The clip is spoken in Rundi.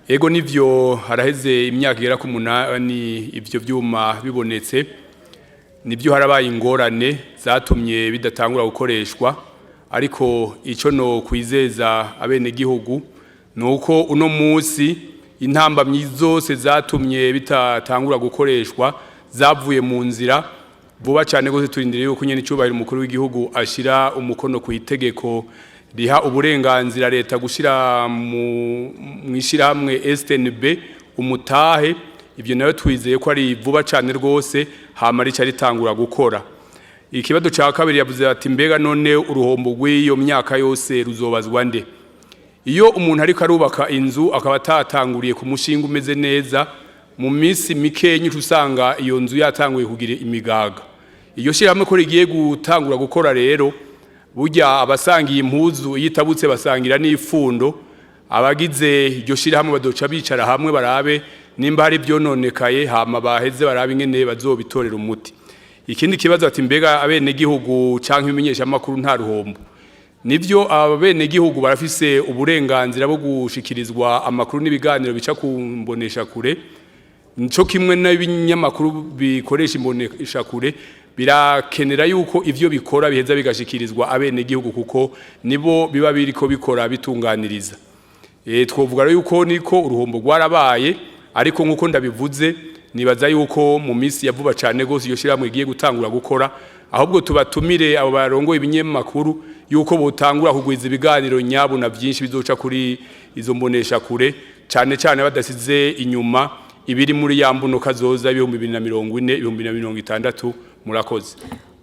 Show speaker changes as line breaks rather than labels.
Ego, nivyo, haraheze imyaka igera ku 8 ivyo vyuma bibonetse. Nibyo, harabaye ingorane zatumye bidatangura gukoreshwa, ariko icyo no kwizeza abenegihugu ni uko uno munsi intambamyi zose zatumye bitatangura gukoreshwa zavuye mu nzira. Vuba cyane rwose turindiriye yuko nyene icubahiro umukuru w'igihugu ashira umukono ku itegeko riha uburenganzira leta gushira mu mwishirahamwe STNB umutahe. Ibyo nayo twizeye ko ari vuba cyane rwose, hama rica ritangura gukora. Ikibazo cya kabiri yavuze ati: "Mbega none uruhombo rw'iyo myaka yose ruzobazwa nde?" Iyo umuntu ariko arubaka inzu akaba atatanguriye ku mushinga umeze neza, mu minsi mikeya usanga iyo nzu yatanguye kugira imigaga. Iyo shyirahamwe ko rigiye gutangura gukora rero, burya abasangiye impuzu iyo itabutse basangira n'ifundo. Abagize iryo shyirahamwe badoca bicara hamwe barabe nimba hari ibyononekaye, hama baheze barabe ingene bazobitorera umuti. Ikindi kibazo ati: "Mbega abenegihugu canke ibimenyeshamakuru nta ruhombo?" Nivyo, abenegihugu barafise uburenganzira bwo gushikirizwa amakuru n'ibiganiro bica ku mbonesha kure, nico kimwe n'ibinyamakuru bikoresha imbonesha kure birakenera yuko ivyo bikora biheza bigashikirizwa abenegihugu, kuko nibo biba biriko bikora bitunganiriza. Twovuga rero yuko niko uruhombo rwarabaye, ariko nkuko ndabivuze, nibaza yuko mu minsi ya vuba cyane gose iyo shirahamwe igiye gutangura gukora. Ahubwo tubatumire abo barongoye ibinyamakuru yuko botangura kugwiza ibiganiro nyabo na byinshi bizoca kuri izo mbonesha kure, cyane cyane badasize inyuma ibiri muri ya mbono kazoza 2040, 2060. Murakoze.